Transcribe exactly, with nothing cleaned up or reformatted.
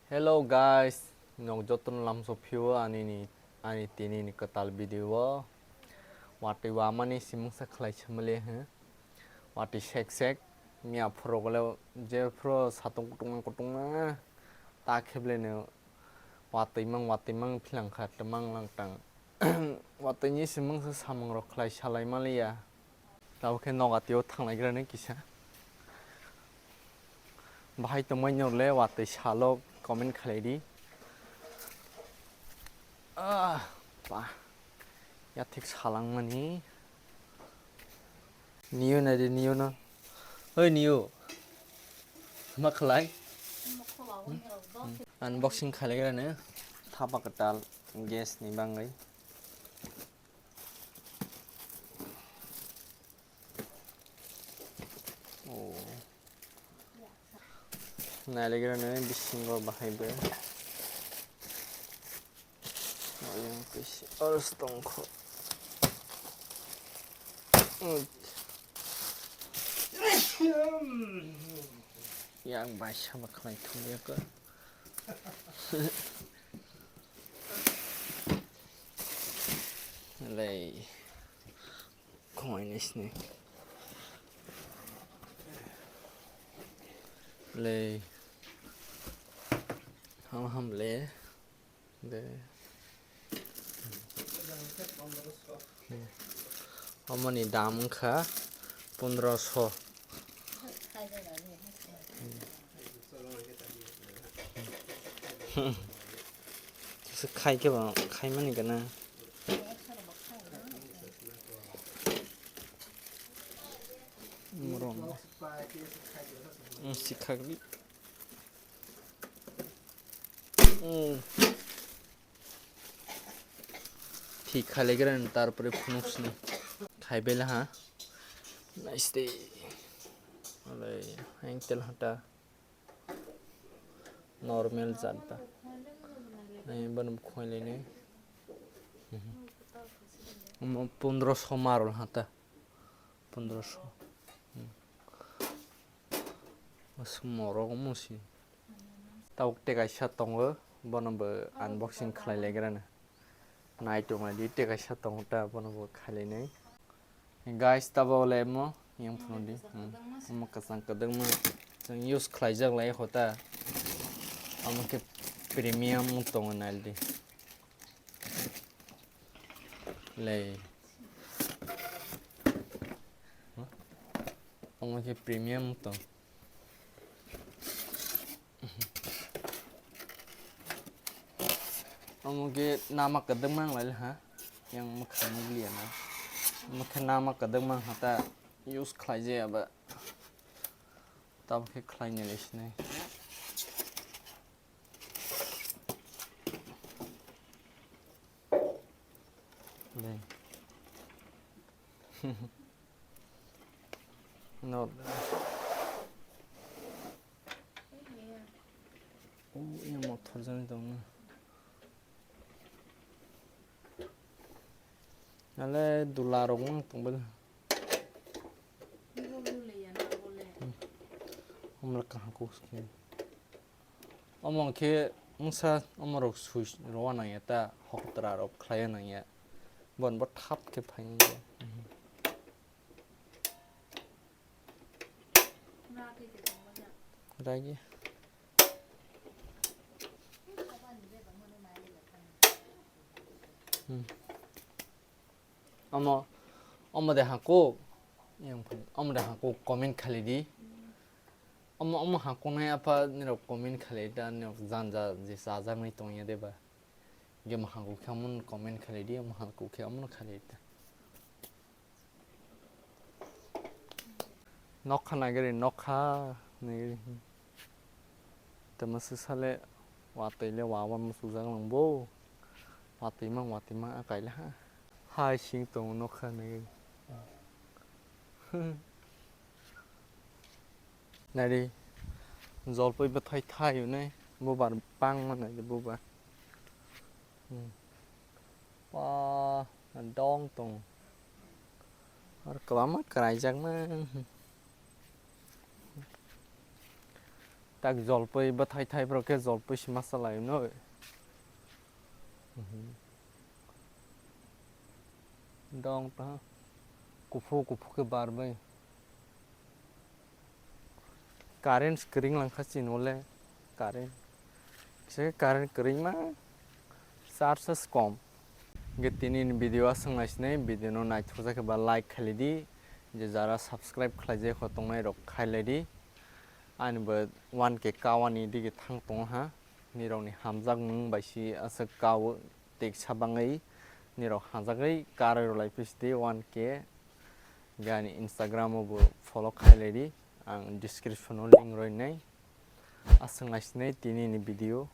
Hello guys, nok jotono lamso phio ani ni, ani tini ni kwtal video o. Watwi wamani simungsa khlai samale he. Watwi sek sek, miya phuro gole je phuro satung kutung kutung na ta kheble ne watwi mang watwi mang philang kha tmang lang tang. Watwi ni simungsa samung rok khlai salai maliya. Tabuk khe nogatio thanglaigrani kisa. Bahai tongmani norle watwi salo comment khlai di. Ah, pa. Ya thik salangmani. Niyo na de niyo na. Oi niyo. Ma khlai. Unboxing khlaigrani. Thapa kwtal gas ni bangwi. Oh. Nailagrano bisingo bahai bo. Ayang pisi ars tongkho. Yang bai sama khlai thumyakho. Lei. Khwmai nai sini. Lei. Ham ham le. De. Omoni dam wngkha pondroso. Kisa khai khe ba khaimani gana. Morom. Sikhagwi. Thik khalaigrani tarpore phunuk sini. Khaibela ha. Nice day. Alai, hang tel hata. Normal jat ba. Ai, bono khoi lene. Omo pondroso marol hata. Pondroso. Aswk morok omo si. Tabuk tei kaisa tongo, bono bo unboxing khlai laigrana. Nai tongnaidi tei kaisa tongo ta, bono bo khlai lainai. Guys, tabuk le mo yang phunukdi. Omo kwchang kwdwkma chwng use khlaijak lai kho ta. Omo khe premium tongo naildi. Lei. Omo khe premium tong. Omo khe nama kwdwkma wng lai ha. Yang mwkhang nukliya na. Omo khe nama kwdwkma ha ta use khlai jaya ba. Tamo khe khlai ni lai sinai. Dai. No. Oh, iya motor jani tong na. Ale dula rok mang tong bela. Omla kaham kok skin. Omo khe wngsa omorok sui rwna nangya ta, hokotra rok khlaiya nangya. Bon bo thap khe phai nangya. Ragi. Hmm. Omo, omo de hako, yang phai, omo de hako comment khalai di. Omo, omo hako nai apa nirok comment khalai da, nirok janja je chajaknai tongya de ba. Ge mo hako khe omo comment khalai di, omo hako khe omo khalai da. Nokha nagari, nokha nagari. Tama se sale watwi le wawa musujak lang bo. Watwi mang, watwi mang akai le ha. Hai sing tongo nokha nagari. Nari jolpoi bwthai thai hwnwi bubar bangma nai bubar. Hmm. Pa dong tong. Ar kwbangma kwraijakma. Ak jolpoi bwthai thai borok khe jolpoi se ma chalai no. Dong ta kuphur kuphur khe bar bai. Current kwrwng lang kha chini o le, current. Kisa khe current kwrwngma, charge se kom. Hwnkhe tini ni video aswk naisinai, video no naithok jak khe ba like khailai di, je jara subscribe khlaijak kho tongnai rok khailai di. Ani bo one K kawani dige thang tongo ha, nirok ni hamjak mung bai si aswk kao teksa bangwi nirok hajagwi karwi rwlai phi sidi one K. Gani Instagram o bo follow khailai di, ang description o link rwinai. Aswk naisinai tini ni video.